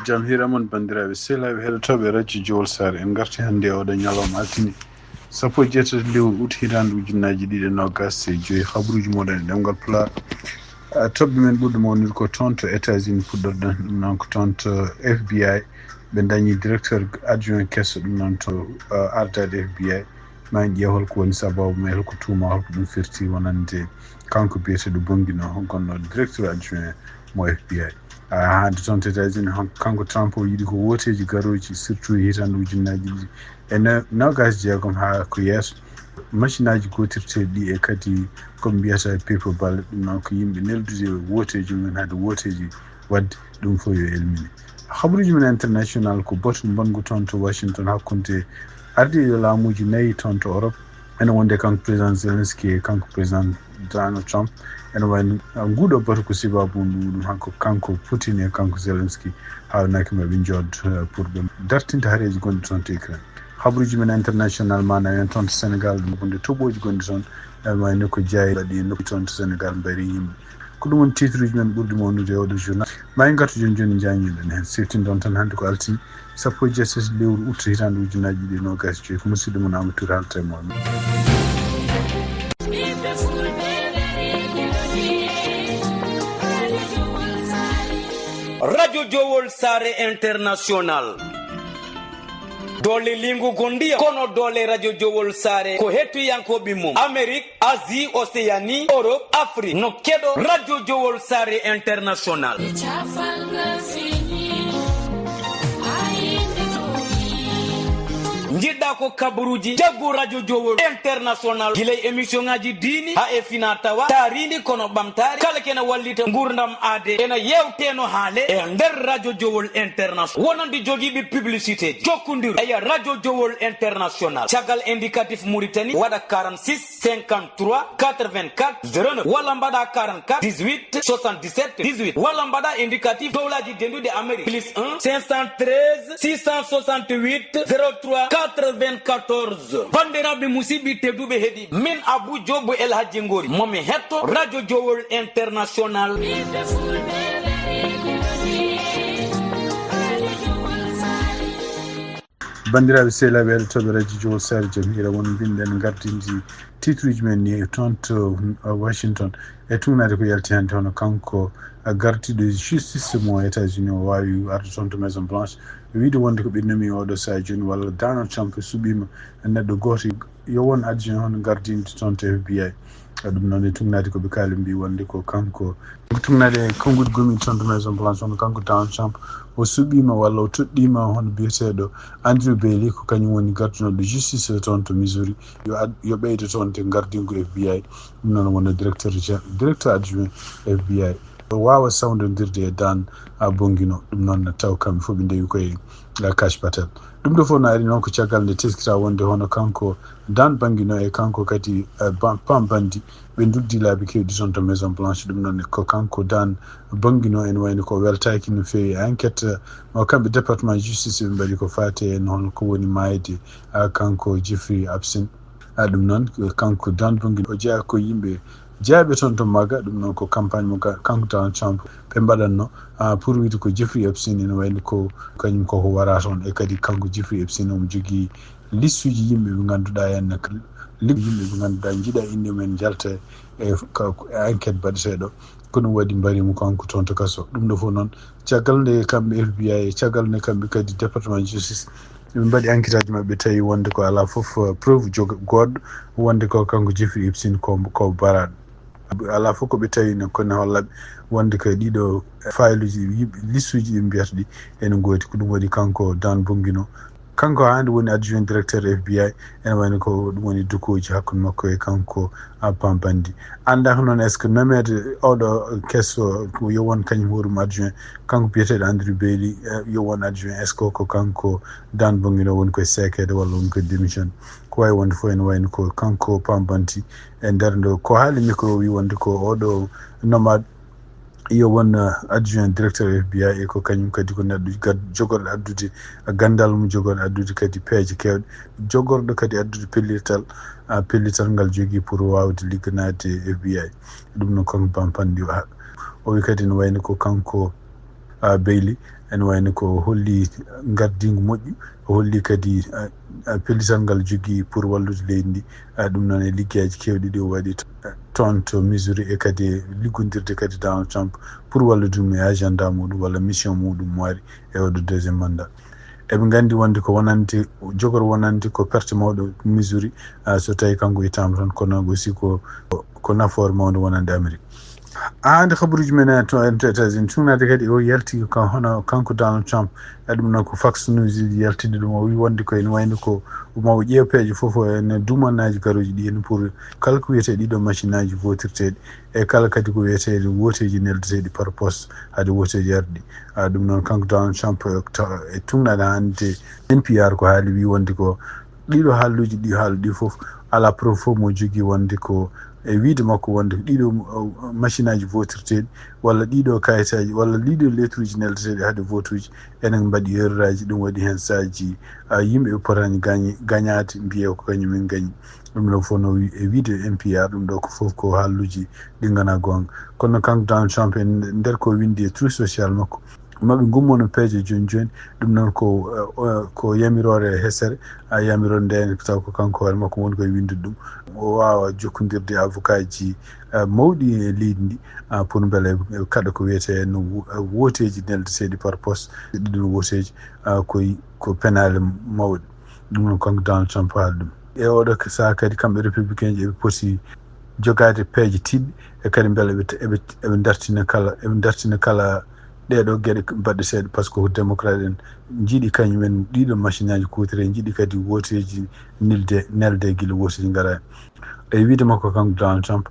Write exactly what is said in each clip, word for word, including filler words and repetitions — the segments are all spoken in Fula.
Jam hiira mon, banndiraaɓe sehilaaɓe heɗotooɓe Radio Jowol Saare. En ngarti hannde e oɗo ñalawma altine, sappo e jeetati lewru ut hitaande ujunnaaji ɗiɗi e noogaas e joy. Habaruuji mooɗon e ɗemngal Pulaar. Ah, toɓɓe men ɓurɗe mawnude ko toon to États-Unis puɗɗorɗen, ɗum noon ko toon to F B I. Ɓe ndañi directeur adjoint keso, ɗum noon to, ah, ardaade F B I. Ma en ƴeew hol ko woni sababu, ma hol ko tuuma, hol ko ɗum firti wonande kanko biyeteeɗo Bongino, gonɗo directeur adjoint mo F B I. Ah, hannde toon to États-Unis, han-, kanko Trump o yiɗi ko wooteeji garooji, surtout hitaande ujunnaaji ɗiɗi e no-, noogaas e jeegom haa ko yeeso. Machine aji gootirteeɗi ɗi e kadi ko ɓe mbiyata paper ballot, ɗum noon ko yimɓe neldude wooteeji mum en hade wooteeji waɗde, ɗum fof yo elmine. Habaruuji men international ko batu mbanngu toon to Washington hakkunde ardiiɓe laamuuji nayi toon to Europe. Ene wonde kanko président Zelensky e kanko président Donald Trump. Ene wayno, ah, nguuɗo batu ko sibabu ndu, ɗum hanko, kanko Putin e kanko Zelensky haawnaki ma ɓe njood, eh, pour ɓe dartinde hareeji gonɗi toon to Ukraine. Habaruuji men international maanaam en toon to Sénégal, ɗum wonde toɓooji gonɗi toon, ene wayno ko jaayi waɗi nokku toon to Sénégal mbayri yimɓe. Ko ɗum woni titre uji men ɓurɗi mawnude e oɗo journal. Ma en ngartu jooni jooni njaññiɗen heen. Siftinɗon tan hannde ko altine, sappo e jeetati lewru ut hitaande ujunnaaji ɗiɗi e noogaas e joy. Ko musidɗo mon Amadou Touré haalta e mon. Radio Jowol Saare International. Doole lingu gondiya kono doole Radio Jowol Saare ko hettiyankooɓe mum Amérique, Asie, Océanie, Europe, Afrique no keɗo Radio Jowol Saare International. Njiɗɗa ko kabaruuji, jaggu Radio Jowol International. Gila e émission ngaji diini haa e fina tawa, taariindi kono ɓamtaare. Kala kena wallita ngurdam aade. Ena yewteno haale e nder Radio Jowol International. Wonande jogiiɓe publicité, jokkondiru e Radio Jowol International. Caggal indicatif Mauritanie, waɗa quarante-six, cinquante-trois, quatre-vingt-quatre, zéro neuf, walla mbaɗa quarante-quatre, dix-huit, soixante-dix-sept, dix-huit, walla mbaɗa indicatif dowlaji denduɗi Amérique, plus un, cinq cent treize, six cent soixante-huit, zéro trois, quatre-vingt-quatorze. Bandiraɓe, musidɓe tedduɓe heɗi, min Abou Diop El Hadji Ngori, momi hetto Radio Jowol International. Banndiraaɓe sehilaaɓe heɗotooɓe Radio Jowol Saare, jam hiira won mbinɗen gardindi titre uji men ni toon to, uh, Washington. E tugnaade ko yalti hannde, hono kanko, uh, gardiiɗo justice mo États-Unis o waawi arde toon to Maison Blanche, wiide wonde ko ɓe nomi oɗo sahaa jooni, walla Donald Trump suɓiima neɗɗo gooto yo won adjoint hono gardinde toon to F B I. Ɗum noon e tugnaade ko ɓe kaali, mbi wonde ko kanko. Tugnaade e konnguɗi gumi toon to Maison Blanche, hono kanko Donald Trump o suɓiima walla o toɗɗiima hono biyeteeɗo Andrew Bailey, ko kañum woni gardunooɗo justice toon to Missouri, yo ad-, yo ɓeydo toon to gardingu F B I. Ɗum noon wonno directeur gen-, directeur adjoint F B I. O waawa sawndondirde e Daan, a, Bongino. Ɗum noon taw kamɓe fof ɓe ndewi koye, a, Kash Patel. Ɗum ɗo fof no ari noon ko caggal nde teskita wonde hono kanko Daan Bongino e kanko kadi, a, Ba-, Pam Bondi ɓe nduddi laabi keewɗi toon to Maison Blanche. Ɗum noon ko kanko Daan Bongino ene wayno ko weltaaki no feewi e enquête, a, o kamɓe département justice ɓe mbaɗi ko faate en hono ko woni maayde, a, kanko Jeffrey Epstein. A, ɗum noon kanko Daan Bongino o jeyaa ko yimɓe jeyaaɓe toon to MAGA, ɗum noon ko campagne mo ga-, kanko Donald Trump ɓe mbaɗatno, a, pour wiide ko Jeffrey Epstein ene wayno ko kañum koko wara toon, e kadi kanko Jeffrey Epstein omo jogii listuuji yimɓe ɓe ngannduɗaa en, li-, yimɓe ɓe ngannduɗaa njiɗa innde mum en njalta e ka-, e enquête baɗeteeɗo. Ko ɗum waɗi mbari mo kanko toon to kaso. Ɗum ɗo fof noon, caggal nde kamɓe F B I, e caggal nde kamɓe kadi département justice, ɓe mbaɗi enquête aji maɓɓe, tawi wonde ko alaa fof, eh, preuve joga-, goɗɗo wonde ko kanko Jeffrey Epstein ko, ko baraaɗo. Alaa fof ko ɓe tawi no, kono hollaɓe wonde ko ɗiɗo fayluuji, yiɓ-, listuuji ɗi mbiyata ɗi ene ngoodi. Ko ɗum waɗi kanko Daan Bongino, kanko hannde woni adjoint directeur F B I, ene wayno ko ɗum woni dukoji hakkunde makko e kanko, a, Pam Bondi. Annda ko noon, est-ce que nomeede oɗo keso ko yo won kañum hoore mum adjoint, kanko biyeteeɗo Andrew Bailey, eh, yo won adjoint, est-ce que ko kanko Daan Bongino woni koye seekeede walla woni koye démission? Ko wawi wonde fof ene wayno ko kanko Pam Bondi e nder ndo ko haali micro o wi wonde ko oɗo nomade yo won, eh, adjoint directeur F B I, e ko kañum kadi ko neɗɗo gad-, jogorɗo addude, eh, gandal mum, jogorɗo addude kadi peeje kewɗe, jogorɗo kadi addude pellital, ah, pellital ngal jogii pour wawde ligganaade F B I. Ɗum noon kanko Pam Bondi o ha-, o wi kadi no wayno ko kanko, ah, Bailey, Ene wayno ko holli ngardiingu moƴƴu, o holli kadi pellital ngal jogii pour wallude leydi ndi. Ɗum noon e liggeyaaji keewɗi ɗi o waɗi toon to Missouri, e kadi e liggondirde kadi Donald Trump pour wallude ɗum e agenda muɗum walla mission muɗum mo ari e oɗo deuxième mandat. Eɓe nganndi wonde ko wonande, jogor wonande ko perte mawɗo Missouri, so tawi kanko ittaama toon, kono aussi ko, ko nafoore mawnde wonande Amérique. Haa nde habaruuji men to États-Unis, tugnaade kadi o yalti ko hono kanko Donald Trump. E ɗum noon ko Fox News yaltini ɗum, o wi wonde ko ene wayno ko ma o ƴeew peeje fof ene dumanaaji garooji ɗi ene pour kala ko wiyetee ɗiɗo machine aji votirteeɗi e kala kadi ko wiyeteeɗi wooteeji neldeteeɗi par poste hade wooteeji arɗi. Ɗum noon kanko Donald Trump e tugnaade hannde N P R ko haali wi wonde ko ɗiɗo haalluuji ɗi haali ɗi fof alaa preuve fof mo jogii wonde ko e wiyde makko wonde ɗiɗo machine aji votirteeɗi walla ɗiɗo kayitaaji walla ɗiɗo lettre uji neldeteeɗi hade vote uji enen mbaɗi erreur aji. Ɗum waɗi heen saaji yimɓe ɓe potani gañaade mbiye ko kañum en gañi. Ɗum ɗo fof no e wiyde N P R, ɗum ɗo ko fof ko haalluuji ɗi nganaa goonga. Kono kanko Donald Trump e nder ko winndi e Truth Social makko, maɓe ngummono peeje jooni jooni. Ɗum noon ko ko yamiroore hesere, yamiroore nde taw ko kanko hoore makko woni koye winndude ɗum. O waawa jokkondirde avocat ji mawɗi e leydi ndi pour mbele kaɗa ko wiyetee no wooteeji neldeteeɗi par poste, ɗiɗon wooteeji koye ko penaale mawɗe. Ɗum noon kanko Donald Trump haali ɗum. E oɗo saha kadi kamɓe républicain ji eɓe poti jogaade peeje tiiɗɗe e kadi mbele eɓe eɓe eɓe dartina kala eɓe dartina kala ɗeɗo geɗe mbaɗɗe seeɗa par ce que ko démocrate en njiɗi kañum en ɗiɗo machine aji kuutore njiɗi kadi wooteeji nilde nelde gila wooteeji ngara e wiide makko kanko Donald Trump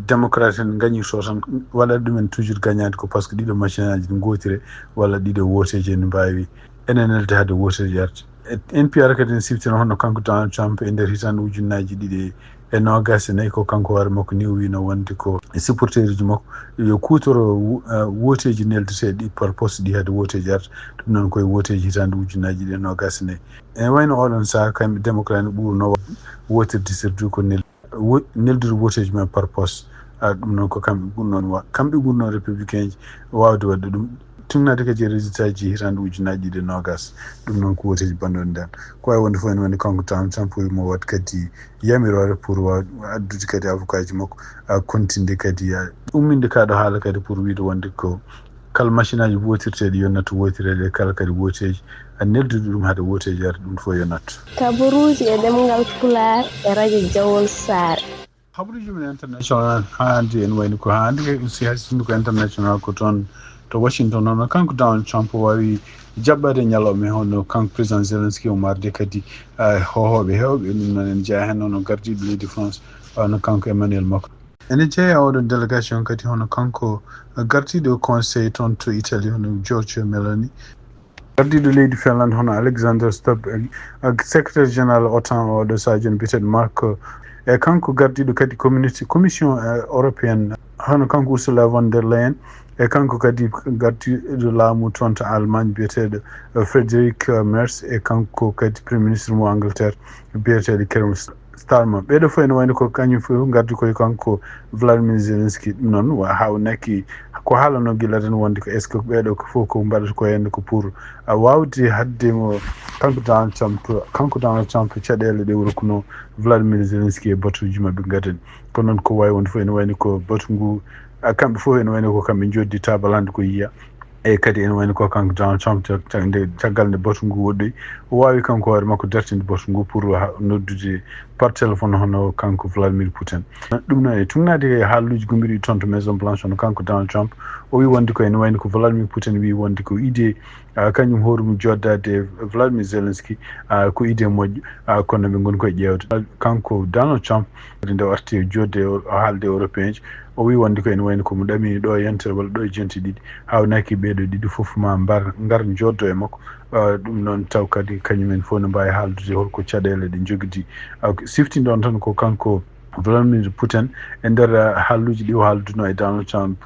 démocrate en gañirto tan waɗat ɗumen toujours gañaade ko par ce que ɗiɗo machine aji ɗi gootire walla ɗiɗo wooteeji ene mbaawi ene nelde hade wooteeji arde. N P R kadi ne siftina hono kanko Donald Trump e nder hitaande ujunnaaji ɗiɗi e noogaas e nayi ko kanko hoore makko ni o wiino wonde ko e supporteruji makko yo kuutoro wooteeji neldeteeɗi par poste ɗi hade wooteeji arde. Ɗum noon koye wooteeji hitaande ujunnaaji ɗiɗi e noogaas e nayi. Ene wayno oɗon saha kamɓe démocrate ne ɓurno wootirde surtout ko nel neldude wooteeji men par poste. Ɗum noon ko kamɓe ɓurno kamɓe ɓurno républicain ji waawde waɗde ɗum. Tugnaade kadi e résultat ji hitaande ujunnaaji ɗiɗi e noogaas. Ɗum noon ko wooteeji banndooɗi ndeen ko wawi wonde fof ene woni kanko Donald Trump wimo waɗ kadi yamiroore pour waawde addude kadi avocat ji makko kontinde kadi umminde kaɗo haala kadi pour wiide wonde ko kala machine aji wootirteeɗi yo nattu wootireede e kala kadi wooteeji a neldude ɗum hade wooteeji arde ɗum fof yo nattu. Kabaruuji e ɗemngal Pulaar e rajo Jawol Saare. Habaruuji men international hannde ene wayni ko hannde si hasinde ko international ko toon to Washington hono kanko Donald Trump waawi jaɓɓade ñalawma hono kanko président Zelensky o marde kadi hohooɓe heewɓe ɗum noon ene jeyaa heen hono gardiiɗo leydi France wano kanko Emmanuel Macron. Ene jeyaa oɗo délégation kadi hono kanko gardiiɗo conseil toon to Italie hono Giorgia Meloni. Gardiiɗo leydi Finlande hono Alexander Stubb, secrétaire général OTAN oɗo sadio no biyeteeɗo Mark e kanko gardiiɗo kadi communauté commission européenne hono kanko Ursula von der Leyen e kanko kadi gardiiɗo laamu toon to Allemagne biyeteeɗo Friedrich Merz e kanko kadi premier ministre mo Angleterre biyeteeɗo Keir Starmer. Ɓeeɗo fof ene wayno ko kañum fof ngardi koye kanko Vladimir Zelensky. Ɗum noon hawnaki ko haalano gila tan wonde ko est ce que ɓeeɗo ko fof ko mbaɗata ko henne ko pour a wawde hadde mo kanko Donald Trump kanko Donald Trump caɗeele ɗe o rokkuno Vladimir Zelensky e batuji maɓɓe gadani. Kono noon ko wawi wonde fof ene wayno ko batu ngu kamɓe fof ene wayno ko kamɓe joddi tabalande ko yiya. Eyyi kadi ene wayno ko kanko Donald Trump nde caggal nde batu ngu woɗɗoyi o wawi kanko hoore makko dartinde batu ngu pour noddude par téléphone hono kanko Vladimir Putin. Ɗum noon e tugnaade e haalluuji gummiɗi toon to Maison Blanche hono kanko Donald Trump o wi wonde ko ene wayno ko Vladimir Putin wi wonde ko idée kañum hoore mum joddade e Vladimir Zelensky ko idée moƴƴo kono ɓe ngoni koye ƴeewde kanko Donald Trump kadi nde o arti e jodde o haalde européen ji o wi wonde ko ene wayno komo ɗamini ɗo e yontere walla ɗo e jonte ɗiɗi hawnaki ɓeeɗo ɗiɗi fof ma mbar ngar joddo e makko. Ɗum noon taw kadi kañumen fof no mbawi haaldude holko caɗele ɗe jogdi sifti ɗon tan ko kanko Vladimir Putin e nder haalluuji ɗi o haalduno e Donald Trump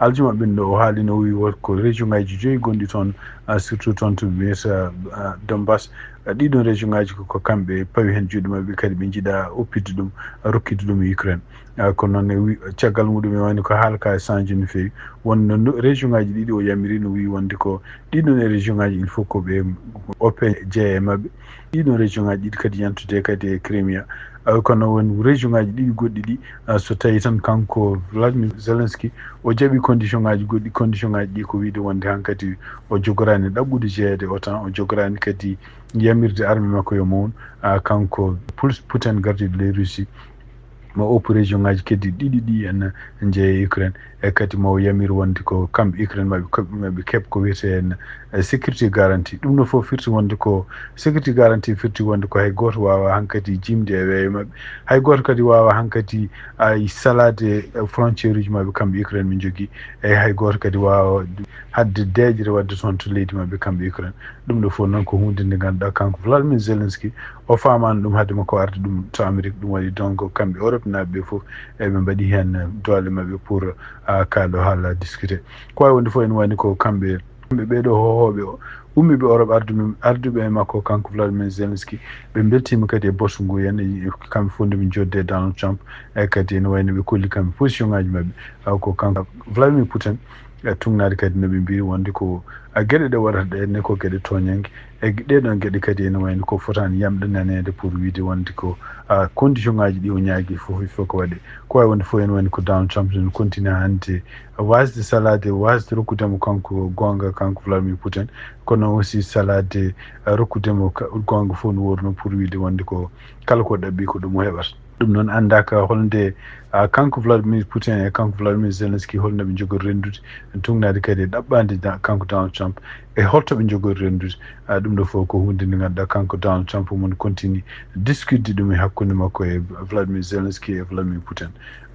Aljuma ɓenndo o haali no wii wot ko région ngaji joyi gonɗi toon, ah, surtout toon to mbiyata, ah, Donbass. Ah, ɗiɗon région ngaji ko, ko kamɓe pawi heen juuɗe maɓɓe, kadi ɓe njiɗa oppitde ɗum, ah, rokkude ɗum Ukraine. Ah, kono noon e wi-, caggal muɗum e wayno ko haala ka e Saint-Denis no feewi. Wonno no, région ngaji ɗiɗi o yamiri no wii wonde ko ɗiɗon e région ngaji il faut ko ɓe oppe jeeya e maɓɓe. Ɗiɗon région ngaji ɗiɗi kadi yantude kadi e Crimea. Ah, kono won région ngaji ɗiɗi goɗɗi ɗi, ah, so tawi tan kanko Vladimir Zelensky o jaɓi condition ngaji goɗɗi, condition ngaji ɗi ko wiide wonde hankadi o jogorani ɗaɓɓude jeeyede OTAN, o jogorani kadi yamirde armée makko yo mawnu, ah, kanko Pul-, Putin gardiiɗo ley Russie. Mo oppo région ngaji keddi ɗiɗi ɗi en jeeya e Ukraine. E kadi mo yamir wonde ko kamɓe Ukraine maɓe koɓe maɓe keɓ ko wiyete en, eh, sécurité garantie. Ɗum no fof firti wonde ko sécurité garantie firti wonde ko hay gooto waawa hankadi jimde e weeyo maɓɓe. Hay gooto kadi waawa hankadi ay salade, eh, frontière uji maɓɓe kamɓe Ukraine ɓe njogii. E hay gooto kadi waawa hadde deeƴre wadde toon to leydi maɓɓe kamɓe Ukraine. Ɗum ɗo fof noon ko huunde nde ngannduɗaa kanko Vladimir Zelensky o faamaani ɗum hadde makko arde ɗum to Amérique. Ɗum waɗi donc kamɓe Europe naaɓe ɓe fof eɓe mbaɗi heen doole maɓɓe pour, ah, kaa ɗo haala discuter. Ko waawi wonde fof ene wayni ko kamɓe, kamɓe ɓee ɗo hohooɓe o, ummiiɓe Europe arduɓe, arduɓe e makko kanko Vladimir Zelensky, ɓe mbeltiima kadi e boso ngu heen, e, e kamɓe fof nde ɓe njodde e Donald Trump, e kadi ene wayno ɓe kolli kamɓe position ngaji maɓɓe. Ah, ko kanko Vladimir Putin, e tugnaade kadi no ɓe mbiri wonde ko, ah, geɗe ɗe waɗata ɗe ne ko geɗe tooñannge. E ɗee ɗoon geɗe kadi ene wayno ko fotaani yamɗinaneede pour wiide wonde ko, ah, condition ngaji ɗi o ñaagi fof il faut ko waɗe. Ko waawi wonde fof ene wayno ko Donald Trump no continue hannde waasde salade, waasde rokkude mo kanko goonga, kanko Vladimir Putin, kono aussi salade, ah, rokkude mo ka-, goonga fof no woorno pour wiide wonde ko kala ko ɗaɓɓi ko ɗum o heɓata. Ɗum noon anndaaka holnde, ah, kanko Vladimir Putin e kanko Vladimir Zelensky holno ɓe njogori renndude, tugnaade kadi e ɗaɓɓaande da-, kanko Donald Trump e holto ɓe njogori renndude. Ah, ɗum ɗo fof ko huunde nde ngannduɗaa kanko Donald Trump omo continue discuter ɗum e hakkunde makko e Vladimir Zelensky e Vladimir Putin.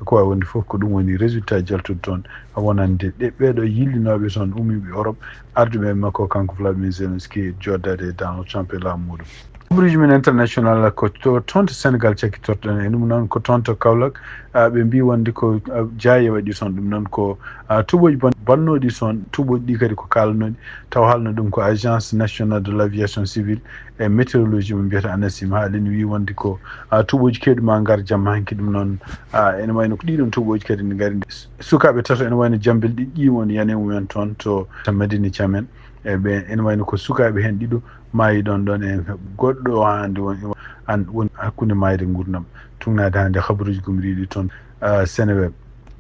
Ko waawi wonde fof ko ɗum woni résultat jaltuɗo toon, wonande ɗe ɓee ɗo yillinooɓe toon ummiiɓe Europe, arduɓe e makko kanko Vladimir Zelensky jooɗdaade e Donald Trump e laamu muɗum. Habaruuji men international ko to, toon to Senegal cakkitorɗen e ɗum noon ko toon to Kaolack, ah, ɓe mbii wonde ko, ah, jaaye waɗi toon. Ɗum noon ko, ah, tuɓooji ban-, bannooɗi toon, tuɓooji ɗi kadi ko kaalanooɗi, taw haalno ɗum ko Agence Nationale de l'Aviation Civile e Météorologie mo mbiyata ANACIM, haalino wii wonde ko, ah, tuɓooji keewɗi ma ngar jamma hanki. Ɗum noon, ah, ene wayno ko ɗiɗon tuɓooji kadi ne ngari. Sukaaɓe tato ene wayno jambel ɗiɗi woni yane mumen toon to, to Madina Thiamène. E ɓe ene wayno ko sukaaɓe heen ɗiɗo maayi ɗoon ɗoon, e goɗɗo o hannde woni, an-, woni hakkunde maayde e nguurndam. Tugnaade hannde habaruuji gomriiɗi toon, ah, Seneweb.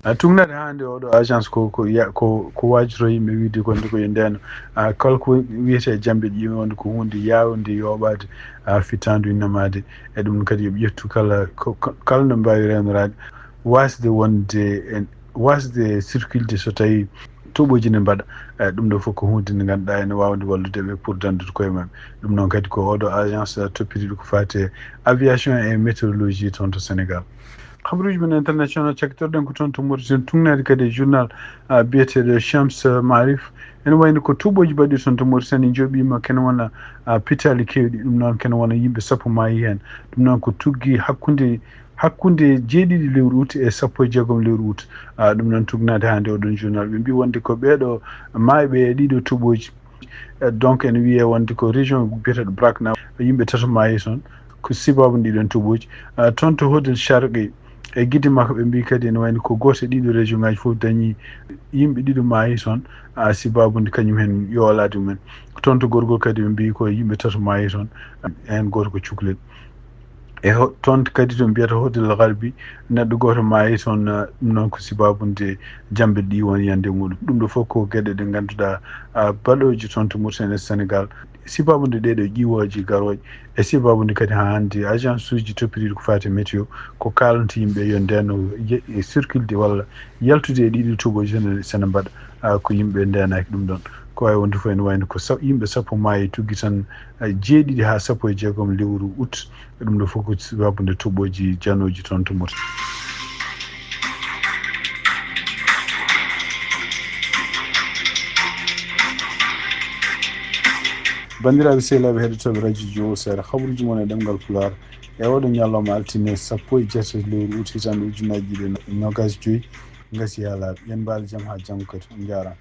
Ah, tugnaade hannde oɗo agence ko, ko ya-, ko, ko waajoto yimɓe wiide ko nde ko yo ndeen, ah, kala ko wiyetee jambe ɗi wonde ko huunde yaawnde yooɓaade, ah, fittaandu innamaade. E ɗum kadi yo ɓe ƴettu kala ko, ko, kala no mbaawi rewnoraade, waasde wonde e, waasde circulde so tawi toɓooji ne mbaɗa. Eh, ɗum ɗo fof ko huunde nde ngannduɗaa ene waawde wallude ɓe pour danndude koye maɓɓe. Ɗum noon kadi ko oɗo agence, eh, toppitiiɗo ko faati e aviation et météorologie toon to Sénégal. Habaruuji men international cakkitorɗen ko toon to Mauritanie, tugnaade kadi e journal, ah, biyeteeɗo Shams, ah, Maarif. Ene wayno ko tuɓooji mbaɗi toon to Mauritanie njoɓiima kene wona, ah, pitaali keewɗi. Ɗum noon kene wona yimɓe sappo maayi heen. Ɗum noon ko tuggi hakkunde hakkunde jeeɗiɗi lewru ut e sappo e jeegom lewru ut. Ah, ɗum noon tugnaade hannde oɗon journal. Ɓe mbii wonde ko ɓeeɗo maayɓe e ɗiɗo tuɓooji. Eh, donc ene wiyee wonde ko région biyeteeɗo Brakna, yimɓe tato maayi toon. Ko sibabu ɗiɗon tuɓooji. Ah, toon to Hodel Sharqi e gide makko ɓe mbii kadi ene wayno ko gooto e ɗiɗo région ngaji fof dañi yimɓe ɗiɗo maayi toon. Ah, sibabu nde kañum heen yoolaade mumen. Toon to Gorgol kadi ɓe mbii ko yimɓe tato maayi toon. Heen gooto ko cukalel. E ho-, toon kadi to mbiyata Hodel Garbi, neɗɗo gooto maayi toon, ah, ɗum noon ko sibabu nde jambe ɗi woni yande muɗum. Ɗum ɗo fof ko geɗe ɗe ngannduɗaa, ah, baɗooji toon to Mauritanie e Sénégal. Sibabu nde ɗee ɗo ƴiwooje garooje, e sibabu nde kadi haa hannde agence uji toppitiiɗi ko faati e météo, ko kaalanta yimɓe yo ndeno ye-, e circulde walla yaltude e ɗiɗi tuɓooji sene, sene mbaɗa, ah, ko yimɓe ndeenaaki ɗum ɗoon. Ko waawi wonde fof ene wayno ko sa-, yimɓe sappo maayi tuggi tan, ah, jeeɗiɗi haa sappo e jeegom lewru ut. Ɗum ɗo fof ko sababu nde toɓooji janooji toon to Mauritanie. Banndiraaɓe sehilaaɓe heɗotooɓe radio Jowo Seeɗa, habaruuji mon e ɗemngal Pulaar e oɗo ñalawma altine sappo e jeetati lewru ut hitaande ujunnaji ɗiɗi e noogaas e joy. Ngasi haa laaɓi. Yen mbaal jam haa janngo kadi. On njaaraama.